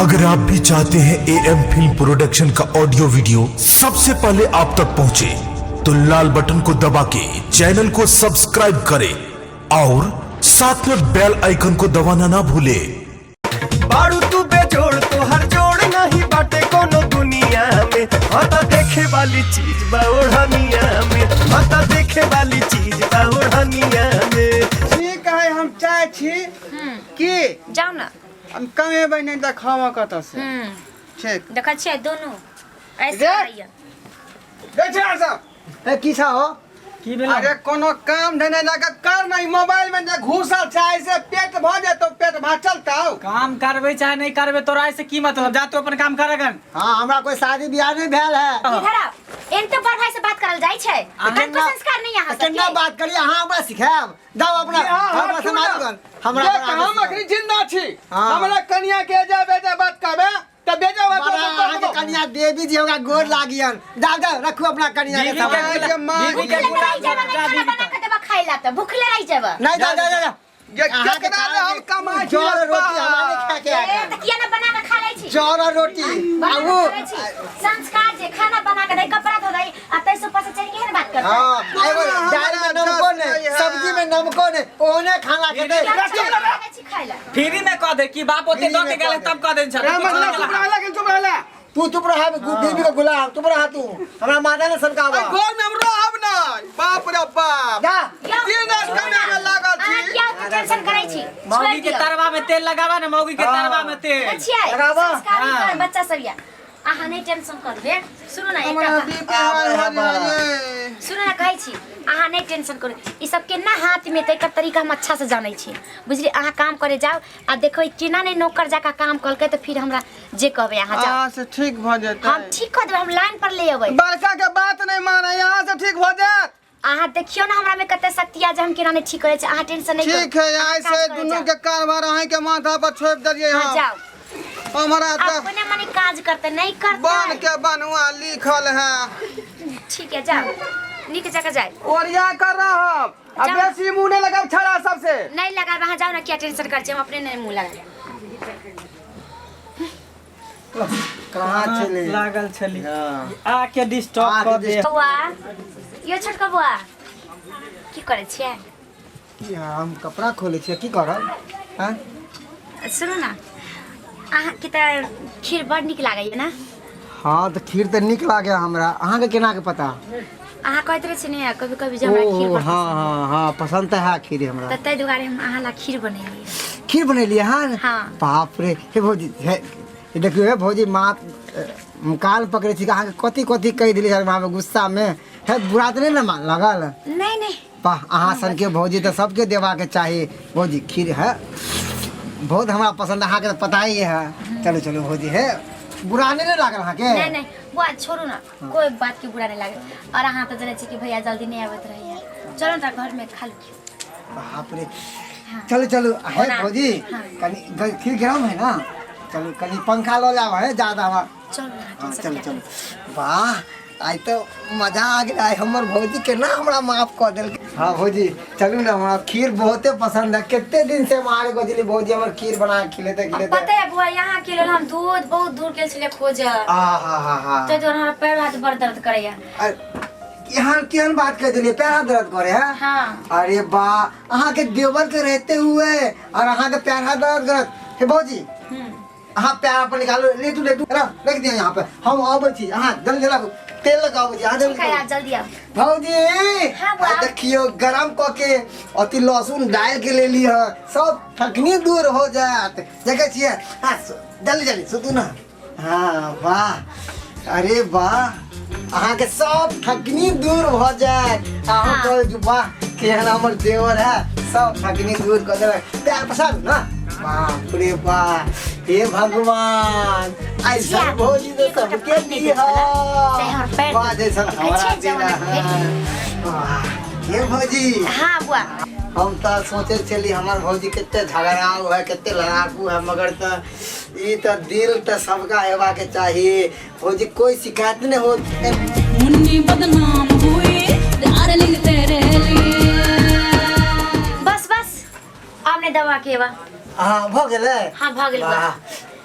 अगर आप भी चाहते हैं ए एम फिल्म प्रोडक्शन का ऑडियो वीडियो सबसे पहले आप तक पहुंचे, तो लाल बटन को दबा के चैनल को सब्सक्राइब करें और साथ में बेल आइकन को दबाना ना भूलें। बारू तू बेजोड़ तो हर जोड़ नहीं बाटे कोनो दुनिया में। हता देखे वाली चीज बा ओढ़निया में, हता देखे वाली चीज बा ओढ़निया में। ठीक है, हम चाहे छी की जाउ ने। हम कमेबै नहि तऽ खावा कतऽ से। ठीक। देखै छियै दुनू ऐसे रे। करैया। देख यार सब। ए की छा हो? की भेल? अरे कोनो काम धंधा लगा कर नहीं, मोबाइल में जे घुसल छै से पेट भ जेतो, पेट भा चलतौ। काम करबै चाहे नहीं करबै, तोरा से की मतलब? जा तू अपन काम करगन। हाँ, हमरा कोई शादी ब्याह नहीं भेल है। इधर आओ, एन तो बड़ भाई से बात करल जाइ छै। कनको संस्कार नहीं यहाँ केना सबके। बात करी? अहाँ हमरा सिखायब? जाओ अपना हमरा समाज गन हमरा देख, पर आगे हम सिखायब। अखनी जिंदा छी। हाँ। हमरा कनिया के जा बेजा बात कहबे त बेजा बात बड़ा अहाँके कनिया देवी जी हमरा गोर लागियन। जाओ जाओ, रखू अपना कनिया के बीबी सामान। के के माँ- बीबी के भूखले गुलाम रहि जेबै, जा खाना बीबी बना के देबा खाइ ला त भूखले रहि जेबै। नहीं, जाओ जाओ जाओ। ये अहाँके केकरा ले हम कमाइ छी? जौ और रोटी हमरा नहीं खाए के ए, है। त किया ना बना के खा लै छी? जौ और रोटी बना आ के वो खा लै छी। संस्कार जे खाना बना के दै, कपड़ा धो दै, आ तै से ऊपर से चलि के बात करतै। हाँ, एगो हमरा दाल में नमको जस नहीं, नहीं है। सब्जी में नमको नहीं, ओहने खाना के दे। किया ना बना के छी खाइ ला? फ्री में कह दे कि बाप ओते फ्री दऽ में के गेलै कह दे। तब कह देन छल। रे मसला चुप रहला कि चुप रहला? तू चुप रहा, बीबी को गुलाम, चुप रहा तू। हमरा माता ने सनकावा। अइ घर में हम रहब नै, बाप रे बाप। जा। यौ, दिन रात सुनू कमाए ना, में लागल अहाँ छी। किया ओते टेंशन करै छी? मौगी छोड़ि के दियौ। तरवा में तेल लगावा ने, मौगी के हाँ। तरवा में तेल। देखै छियै? लगाबऽ। संस्कारी हाँ। कर बच्चा सब या। अहाँ नहि टेंशन करबै। सुनू ने एकटा हमरा बात। बीपी हाई हो जाइए। सुनू ने, कहै छी अहाँ नहि टेंशन करू। ई सब केना हाथ में एतै, एकर तरीका हम अच्छा से जानै छी, बुझलियै? अहाँ काम करे जाउ आ देखबै केना नहि नौकर जाका काम कलकै, तऽ फिर हमरा जे कहबै अहाँ जाउ। अहाँ से ठीक भऽ जेतै? हम ठीक कऽ देबै, हम लाइन पर ले अबै। बड़का के बात नहीं माने, यहाँ से ठीक भऽ जायत। अहाँ देखियौ ने हमरा में कते शक्ति आ जे हम केना नहि ठीक करै छी। अहाँ टेंशन नहि करू। ठीक है, अहाँ आइ काज से करै दुनू जाउ। के कारबार अहीं के माथा पर छोड़ि देलियै। हाँ, हम जाउ। हमरा तऽ अपने मने काज करते नहीं बन करते। के बनुआ लिखल है। ठीक है, जाओ, नीक जगह जाए। ओरिया कर रहब आ जाउ। बेसी मुँह नहीं लगाब छड़ा सबसे। नहीं लगाब, अहाँ जाओ ना, क्या टेंशन कर छी, हम अपने नहीं मुँह लगाब। कहाँ छलै? लागल छली। हाँ। आके डिस्टर्ब आके कऽ दे। बौआ यो, छोटका बौआ, की करै छियै? की, हम कपड़ा खोलै छियै, की करब? हाँ? सुनू ने, अहाँके तऽ खीर बड़ नीक लागैए ने? हाँ, तऽ खीर तऽ नीक लागे हमरा। अहाँके केना के पता? अहाँ कहैत रहै छी ने कभी कभी जे हमरा खीर ओ बड़ हाँ। पसंद। हाँ हाँ, पसंद तऽ है खीर हमरा। तऽ ताहि दुआरे हम अहाँ ला खीर बनेलियै। खीर बनेलियै? हाँ। हाँ। बाप रे, हे भौजी, हे देखियौ, हे भौजी, माँ हम कान पकड़ै छी, अहाँके कथी कथी कहि देलियै सर वहाँपर गुस्सामे। हे, बुरा तऽ नहि ने मान लागल? नहि नहि। वाह, अहाँ सनके भौजी तऽ सबके देबाके चाही। भौजी, खीर है बहुत हमरा पसंद, अहाँके तऽ पता ही है। चलू चलू भौजी, हे बुरा नहि ने लागल अहाँके? नहि नहि बुआ, छोड़ू ने, कोई बात के बुरा नहीं लागे। और अहाँ तऽ जनै छी कि भैया जल्दी नहीं आबैत रहैया। चलो ने घर में खा लू। बाप रे, चलू चलू हे ओना- भौजी। हाँ। कनी खीर गरम है ना, चलू कनी पंखा लऽ जाब है ज्यादा हमरा। चलू ने, हाँ, टेंशन चलू किया चलू। वाह, आइ तऽ मजा आ गेल। आइ हमर भौजी केना हमरा माफ कऽ देलकै। हाँ भौजी, चलू ने, हमरा खीर बहुते पसंद है। कते दिन से मारे बजली भौजी हमर खीर बना के खिलेते खिलेते। पता है बुआ, यहाँ के लेल हम दूध बहुत दूर गेल छलियै खोजऽ। आ हा हा हा। ताहि दुआरे हमरा पैर हाथ बड़ दर्द करैया। यहाँ केहन बात कह दिलियै, पैर हाथ दर्द करे है? हाँ। अरे बा, अहाँ के देवर के रहते हुए और अहाँ के पैर हाथ दर्द करत? हे भौजी, अहाँ पैर पर निकालू, लेटू लेटू, रख रख दियौ यहाँ पे, हम अबै छी। अहाँ जल्दी राखू, तेल लगाबै छी अहाँ जल्दी। ठीक है, आ जल्दी आउ। भौजी। हाँ, बुआ। आ देखियौ, गरम कऽ के अथी लहसुन डालि के लेली हँ, सब थकनी दूर हो जायत। देखै छियै? हाँ, जल्दी जल्दी सुतू ने। हाँ, वाह, अरे वाह, अहाँके सब थकनी दूर भऽ जायत। अहाँ हाँ। कहबै कि वाह, केहन हमर देवर है, सब थकनी दूर कऽ देलक। पैर पसारू ने। बाप रे वाह, हे भगवान, ऐसा जिया, भौजी तो एक गोटा सबके पानि नहि दिह। दै छलै, चाहे हमर पैर वाह, जैसन देखै हमरा छियै, देला। जमाना के हाँ। वाह, हे भौजी। हाँ बुआ। हम तऽ सोचै छली हमर भौजी कते झगड़ाउ है, कते लड़ाकू है, मगर तऽ ई तऽ दिल तऽ सबका हेबाके चाही भौजी, कोई शिकायत नहीं हो। मुन्नी बदनाम हुई डार्लिंग तेरे लिए। बस बस, आब नहि दवा के बा। हाँ, भऽ गेलै। हाँ, भऽ गेल। वाह।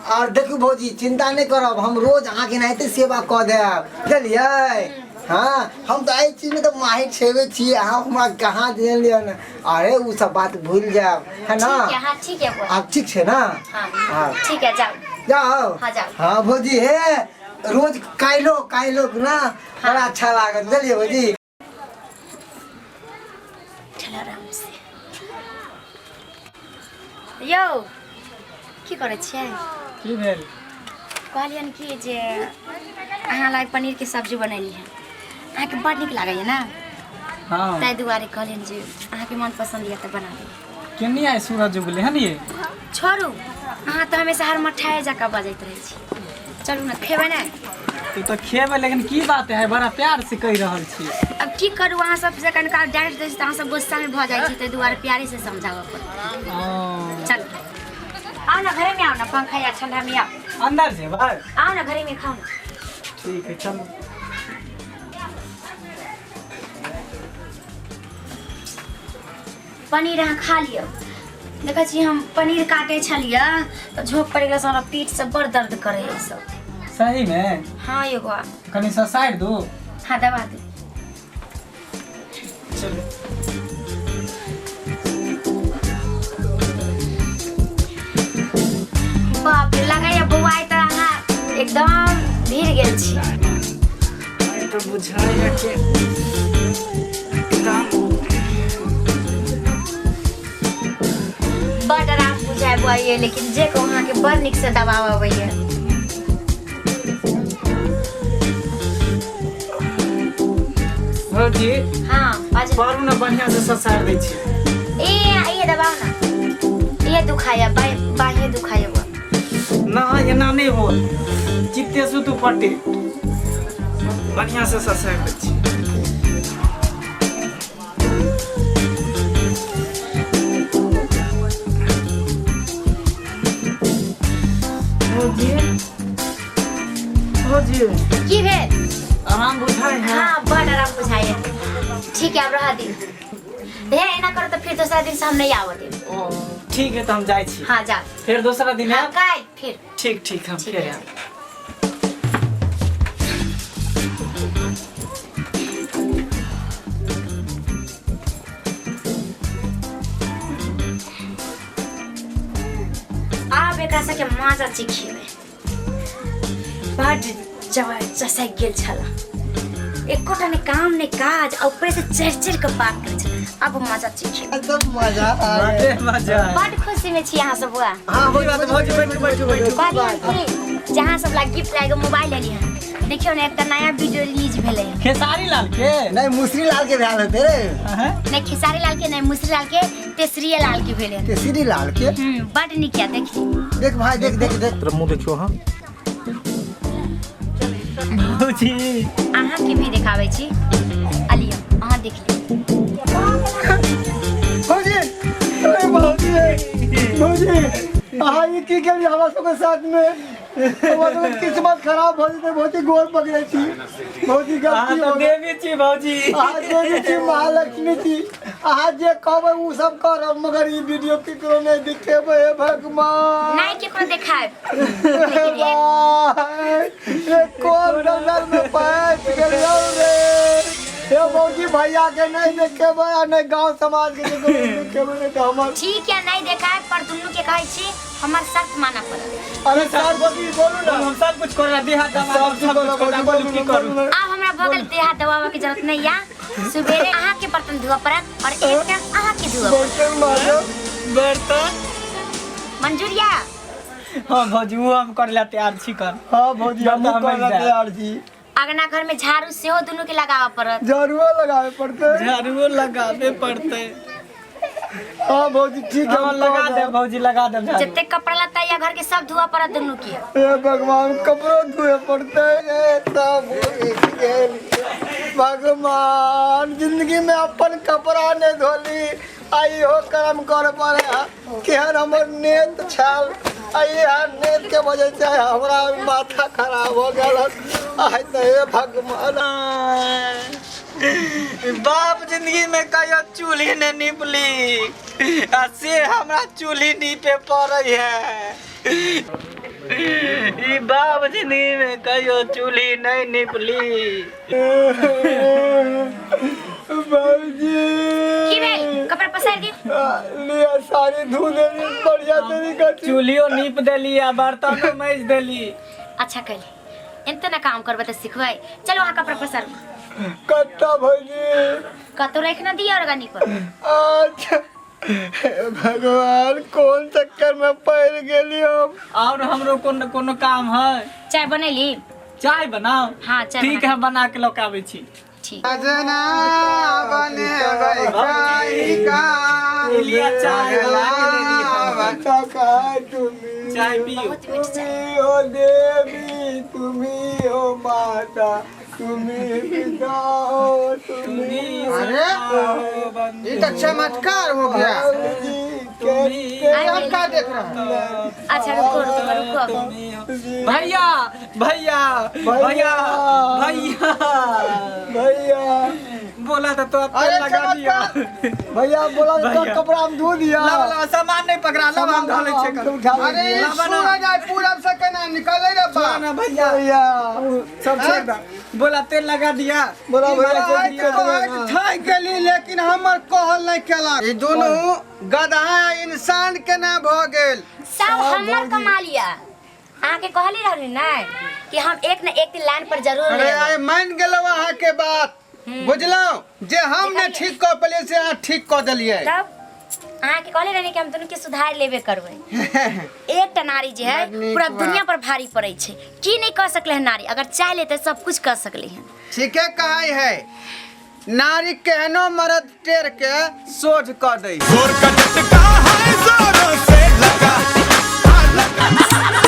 और देखू भौजी चिंता नहीं करब, हम रोज अहाँके एनाहिते सेवा कऽ देब, बुझलियै? हाँ, हम तऽ एहि चीजमे तऽ माहिर छेबे छी। अहाँ हमरा कहाँ देलियै ने, अरे ओ सब बात भूलि जायब, है ना? ठीक है, हाँ ठीक है बौआ। आब ठीक छै ना? हाँ हाँ। ठीक है, जाओ। जाओ। हाँ, जाओ। हाँ भौजी, हे रोज काल्हो काल्हो ना बड़ा अच्छा लागत, बुझलियै भौजी? चल आराम से। यौ, की करै छियै? की भेल? कहलियनि कि जे अहाँ लाग पनीरके सब्जी बनेली हँ, अहाँके बड़ नीक लागैए ने? हाँ। ताहि दुआरे कहलियनि जे अहाँके मन पसन्द यऽ तऽ बना देबै। केनी आइ सूरज उगले हन ये? छोड़ू, अहाँ तऽ हमेशा हर मठाए जकाँ बजैत रहै छी। चलू ने, खेबै ने? तू तऽ खेबै, लेकिन की बात है, बड़ा प्यार से कहि रहल छी। अब की करू, अहाँ सबसँ कनिका डाँटि दै छी तऽ अहाँ सब गुस्सामे भऽ जाइ छी, ताहि दुआरे प्यारे से समझाबऽ पड़त। ओ। चलू, आउ ने, घरेमे आउ ने, पंखा या ठंडामे आउ। अंदर जेबै? आउ ने, घरेमे खाउ ने। ठीक है, चलू। पनीर अहाँ खा लिअ। देखै छी, हम पनीर काटै छलियै तऽ झोंक पड़ि गेल, हमरा पीठ से बड़ दर्द करै है सब। सही में? हाँ एगो। कनि ससारि दू? हाँ, दबा दू। चलू। बाप रे, लगैया बौआ तऽ अहाँ एकदम भिड़ गेल छी। तऽ बुझाइया कि एकदम बड आराम बुझाय बौआ ये, लेकिन जे कहू, अहाँके बड़ नीक से दबाव अबैया। भौजी। हाँ, बाजू। परू ने, बढ़िया से ससारि दै छी। ए, ये दबाव ना, ये दुखाया, बाएं बाएं दुखाया बौआ। ना, एना नहि हो, चित्ते सुतू पट्टी, बढ़िया से ससारि दै छी। भौजी, भौजी। की भेल? आराम बुझाइ है? हाँ, बड़ आराम बुझाइए। ठीक है, अब रह दी। हे, एना करो तो फिर दूसरा दिन से हम नहीं आवत देब। ओ, ठीक है, तऽ हम जाइ छी। हाँ, जाओ। फेर दोसरा दिन हाँ। आयब। काल्हि फिर। ठीक ठीक, हम ठीक फेर है। आयब। आब एकरा सबके मजा चिखेबै। बड जबर चसकि गेल छल, एकोटा ने काम ने काज आ ऊपर से चढ़ि चढ़ि के बात करै छल। अब मजा चिखेबै। एकदम मजा आ गया। बड़े मजा आयल। बड खुशी में छी अहाँ सब बौआ। हाँ। की बात भौजी, बैठू बैठू बैठू। कहलियै कि जहाँ सब ला गिफ्ट लागे मोबाइल लेली हन, देखियौ ने, एकटा नया वीडियो रिलीज भेलै हन। खेसारी लाल के? नहीं, मुसरी लाल के भेल हेतै रे। अहं। नहि, खेसारी लाल के नहि, मुसरी लाल के, तेसरिये लाल के भेलै हन। तेसरी लाल के? बड नीक या, देखी। देख भाई, देख देख देख। तेरा मुंह देखियो। हाँ। भौजी। अहाँके भी देखाबै छी, अलियो, अहाँ देख लियौ। भौजी, अरे भौजी, भौजी, अहाँ ई की केलियै हमरा सबके साथ में? हमर सबके किस्मत खराब भऽ जेतै भौजी, गोर पकड़ै छी भौजी। अहाँ गलती तऽ हो गेल। देवी छी भौजी। अहाँ देवी छी, महालक्ष्मी छी। अहाँ जे कहबै ओ सब करब, मगर ई वीडियो केकरो नहि देखेबै। हे भगवान। नहि केकरो देखायब। हे भाई, ये कोन दलदल में फंस गेलियौ रे? हे भौजी, भैया के नहीं देखेबै आ नहि गांव समाज के केकरो नहि देखेबै, नहि तऽ हमर ठीक है, नहीं देखायब, पर दुनू के कहै छी, हमर शर्त मानऽ पड़त। अरे सर, बोली, बोलू ना। हम सब कुछ करला, देह हाथ दबा सब सब कुछ करला, बोलू की करू? आब हमरा भऽ गेल, देह हाथ दबाबऽ के जरूरत नहीं या। सुबेरे अहाँके बर्तन धोअ पड़त और एक टाइम अहाँके धोअ पड़त। बर्तन माजो? बर्तन? मंजूर या? हाँ भौजी, वो हम करला तैयार छी कर। हाँ भौजी, बर्तन हमहूँ हम करला जायब। तैयार छी। अगना घर में झाड़ू सेहो दुनू के लगाबऽ पड़त। झाड़ुओ लगावे पड़तै? झाड़ुओ लगाबे पड़तै। हाँ भौजी, ठीक है। हाँ, हम लगा कऽ दे भौजी, लगा दे झाड़ू। जते कपड़ा लत्ता या घर के सब धोअ पड़त दुनू के। हे भगवान, कपड़ो धोए पड़तै? ए सब भूलि गेल। भगवान, जिंदगी में अपन कपड़ा नहि धोली आ इहो कर्म कर पड़े। केहन हमर नेत छल आ इएह नेत के वजह से हमरा माथा खराब हो गेल। आइ तऽ हे भगवान। बाप जिंदगी में कहियो चूल्ही ने निपली आ से हमरा चूल्ही नीपे पड़े है। ई बाप जिंदगी में कहियो चूल्ही नहीं निपली। बाबूजी की भेल? कपड़ा पसारि दियौ। लिया साड़ी धो देली बढ़िया तरीका से। चूल्हियो नीप देली आ बर्तनो मैज देली। अच्छा कैली, एते ना काम करबै तऽ सिखबै। चलू अहाँ कपड़ा पसारू। कत्ता भौजी? कतौ राखि ना दियौ अरगनी पर। अच्छा, हे भगवान, कौन चक्कर में पड़ गेली हम? और हमरो कोनो कोनो काम है? चाय बनैली? चाय बनाओ। हाँ, चाय ठीक बना। है, बना के लऽ के आबै छी। ठीक। सजना बनेबै का लिया चाय बना के दे दी। का तुम्ही चाय पियो। बहुत मीठ चाय। तुम्ही हो देवी, तुम्ही हो माता, तुम्ही पिता हो, तुम्ही। अरे ये तो चमत्कार हो गया। हम का देख रहे हैं? अच्छा रुको रुको रुको। भैया भैया भैया भैया भैया बोला था तो आप अरे लगा दिया। भैया बोला तो भैया। कपड़ा हम धो दिया। लावा लावा, सामान नहीं पकड़ा, लावा हम धो ले छे। हम तो उठा ले। अरे लावा ना। सूरज आज पूरब से केना निकले रे बा। ना भैया। भैया सब छोड़ दा। बोला तेल लगा दिया। बोला भैया तेल लगा दिया। थाक गेली लेकिन हमर कहल नहीं केलक। ई दुनू गधा इंसान केना भ गेल? सब हमर कमाल या। अहाँके कहली रहली ने कि हम एक न एक दिन लाइन पर जरूर अरे लेबै। आइ मान गेलौ अहाँ के बात, बुझलौ जे हम ने ठीक कऽ पेलियै से अहाँ ठीक कऽ देलियै। तब अहाँके कहले रहनी कि हम दुनू के सुधार लेबे करबै। एकटा नारी जे है बड नीक पूरा बात। दुनिया पर भारी पड़ै छै। की नहीं कऽ सकले हन नारी? अगर चाह ले तऽ सब कुछ कऽ सकले हन। ठीके कहै है, नारी केहनो मरद टेढ़ के सोझ कऽ दै। जोर का झटका है, जोरों से लगा, लगा।